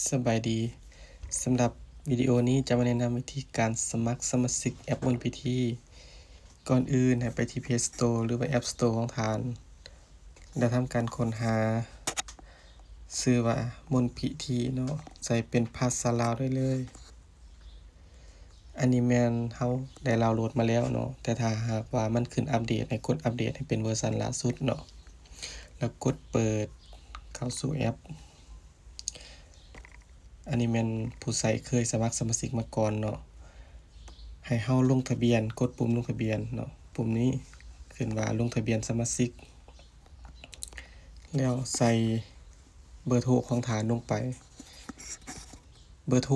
ສະບາຍດີ. ສຳລັບວິດີໂອນີ້ຈະມາແນະນຳວິທີການສະໝັກສະມາຊິກແອັບມູນພີທີ. ກ່ອນອື່ນໃຫ້ໄປທີ່ Play Store ຫຼືວ່າ App Store ຂອງທ່ານ ແລ້ວທຳການຄົ້ນຫາຊື່ວ່າມູນພີທີເນາະ, ໃສ່ເປັນພາສາລາວໄດ້ເລີຍ. ອັນນີ້ແມ່ນເຮົາໄດ້ດາວໂຫຼດມາແລ້ວເນາະ, ແຕ່ຖ້າຫາກວ່າມັນຂຶ້ນອັບເດດ ໃຫ້ກົດອັບເດດໃຫ້ເປັນເວີຊັນລ່າສຸດເນາະ, ແລ້ວກົດເປີດເຂົ້າສູ່ແອັບ. ອັນນີ້ແມ່ນຜູ້ໃຊ້ເຄີຍສະໝັກສະມາຊິກມາກ່ອນເນາະ, ໃຫ້ເຮົາລົງທະບຽນ, ກົດປຸ່ມລົງທະບຽນເນາະ, ປຸ່ມນີ້ຂຶ້ນວ່າລົງທະບຽນສະມາຊິກ, ແລ້ວໃສ່ເບີໂທຂອງທ່ານລົງໄປ. ເບີໂທ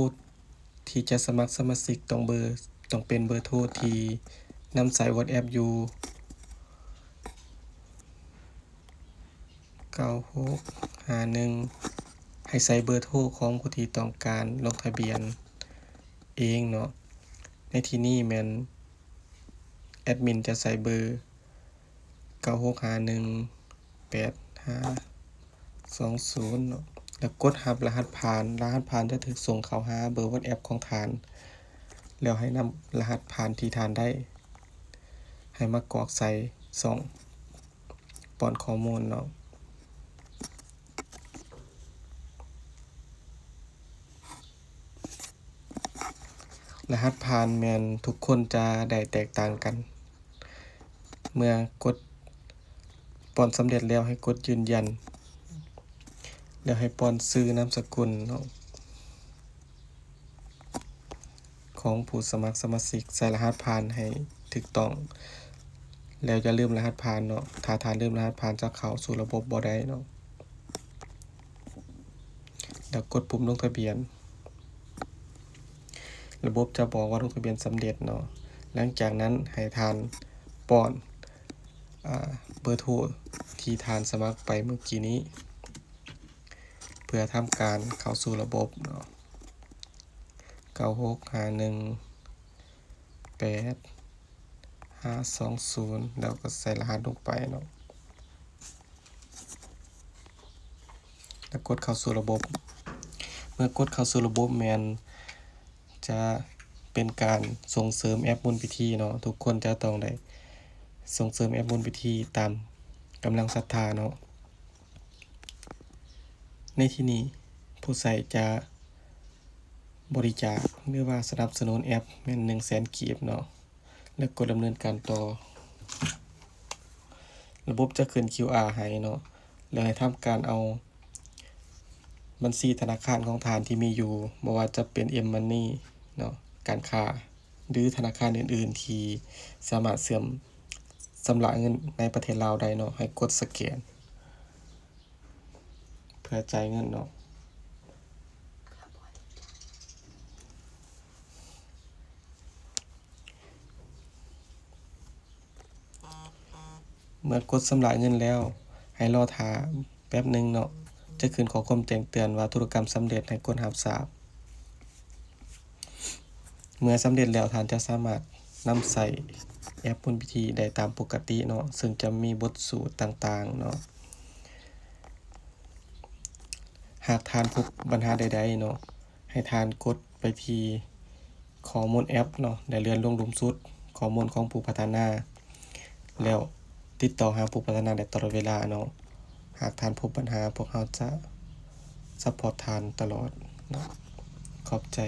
ທີ່ຈະສະໝັກສະມາຊິກຕ້ອງເບີ ຕ້ອງເປັນເບີໂທທີ່ນຳໃຊ້ WhatsApp ຢູ່ ເກົ້າຫົກຫ້າໜຶ່ງ ໃຫ້ໃສ່ເບີໂທຂອງຜູ້ທີ່ຕ້ອງການລົງທະບຽນເອງເນາະ. ໃນທີ່ນີ້ແມ່ນແອັດມິນຈະໃສ່ເບີ ເກົ້າຫົກຫ້າໜຶ່ງແປດຫ້າສອງສູນເນາະ ແລ້ວກົດຮັບລະຫັດຜ່ານ. ລະຫັດຜ່ານຈະຖືກສົ່ງເຂົ້າຫາເບີ WhatsApp ຂອງທ່ານ, ແລ້ວໃຫ້ນຳລະຫັດຜ່ານທີ່ທ່ານໄດ້ ໃຫ້ມາກອກໃສ່ຊ່ອງປ້ອນຂໍ້ມູນເນາະ. ລະຫັດຜ່ານແມ່ນທຸກຄົນຈະໄດ້ແຕກຕ່າງກັນ. ເມື່ອກົດປ້ອນສຳເລັດແລ້ວ ໃຫ້ກົດຢືນຢັນ ແລ້ວໃຫ້ປ້ອນຊື່ນາມສະກຸນເນາະ ຂອງຜູ້ສະໝັກສະມາຊິກ, ໃສ່ລະຫັດຜ່ານໃຫ້ຖືກຕ້ອງ ແລ້ວຢ່າລືມລະຫັດຜ່ານເນາະ. ຖ້າທ່ານລືມລະຫັດຜ່ານ ຈະເຂົ້າສູ່ລະບົບບໍ່ໄດ້ເນາະ. ແລ້ວກົດປຸ່ມລົງທະບຽນ. ລະບົບຈະບອກວ່າລົງທະບຽນສຳເລັດເນາະ. ຫຼັງຈາກນັ້ນໃຫ້ທ່ານປ້ອນ ອາ ເບີໂທທີ່ທ່ານສະໝັກໄປເມື່ອກີ້ນີ້ ເພື່ອທຳການເຂົ້າສູ່ລະບົບເນາະ. ເກົ້າຫົກຫ້າໜຶ່ງແປດຫ້າສອງສູນ ແລ້ວກໍໃສ່ລະຫັດລົງໄປເນາະ ແລ້ວກົດເຂົ້າສູ່ລະບົບ. ເມື່ອກົດເຂົ້າສູ່ລະບົບແມ່ນຈະເປັນການສົ່ງເສີມແອັບມູນພິທີເນາະ, ທຸກຄົນຈະຕ້ອງໄດ້ສົ່ງເສີມແອັບມູນພິທີຕາມກຳລັງສັດທາເນາະ. ໃນທີ່ນີ້ຜູ້ໃຊ້ຈະ ບໍລິຈາກ ຫຼືວ່າສະໜັບສະໜູນແອັບແມ່ນໜຶ່ງແສນກີບເນາະ ແລ້ວກົດດຳເນີນການຕໍ່. ລະບົບຈະຂຶ້ນຄິວອາໃຫ້ເນາະ ແລ້ວໃຫ້ທຳການເອົາບັນຊີທະນາຄານຂອງທ່ານທີ່ມີຢູ່ ບໍ່ວ່າຈະເປັນ M-Money ເນາະ, ການຄ້າ ຫຼືທະນາຄານອື່ນໆທີ່ສາມາດເຊື່ອມຊຳລະເງິນໃນປະເທດລາວໄດ້ເນາະ, ໃຫ້ກົດສະແກນ ເພື່ອຈ່າຍເງິນເນາະ. ເມື່ອກົດຊຳລະເງິນແລ້ວ ໃຫ້ລໍຖ້າແປັບໜຶ່ງເນາະ, ຈະຂຶ້ນຂໍ້ຄວາມແຈ້ງເຕືອນວ່າທຸລະກຳສຳເລັດ, ໃຫ້ກົດຮັບຊາບ. ເມື່ອສຳເລັດແລ້ວ ທ່ານຈະສາມາດນຳໃຊ້ແອັບມູນພິທີໄດ້ຕາມປົກກະຕິເນາະ, ເຊິ່ງຈະມີບົດສູດຕ່າງໆເນາະ. ຫາກທ່ານພົບບັນຫາໃດໆເນາະ, ໃຫ້ທ່ານກົດໄປທີ່ຂໍ້ມູນແອັບເນາະ ແລະ ເລື່ອນລົງລຸ່ມສຸດ ຂໍ້ມູນຂອງຜູ້ພັດທະນາ ແລ້ວຕິດຕໍ່ຫາຜູ້ພັດທະນາໄດ້ຕະຫຼອດເວລາເນາະ. ຫາກທ່ານພົບບັນຫາ, ພວກເຮົາຈະຊັບພອດທ່ານຕະຫຼອດເນາະ. ຂອບໃຈ.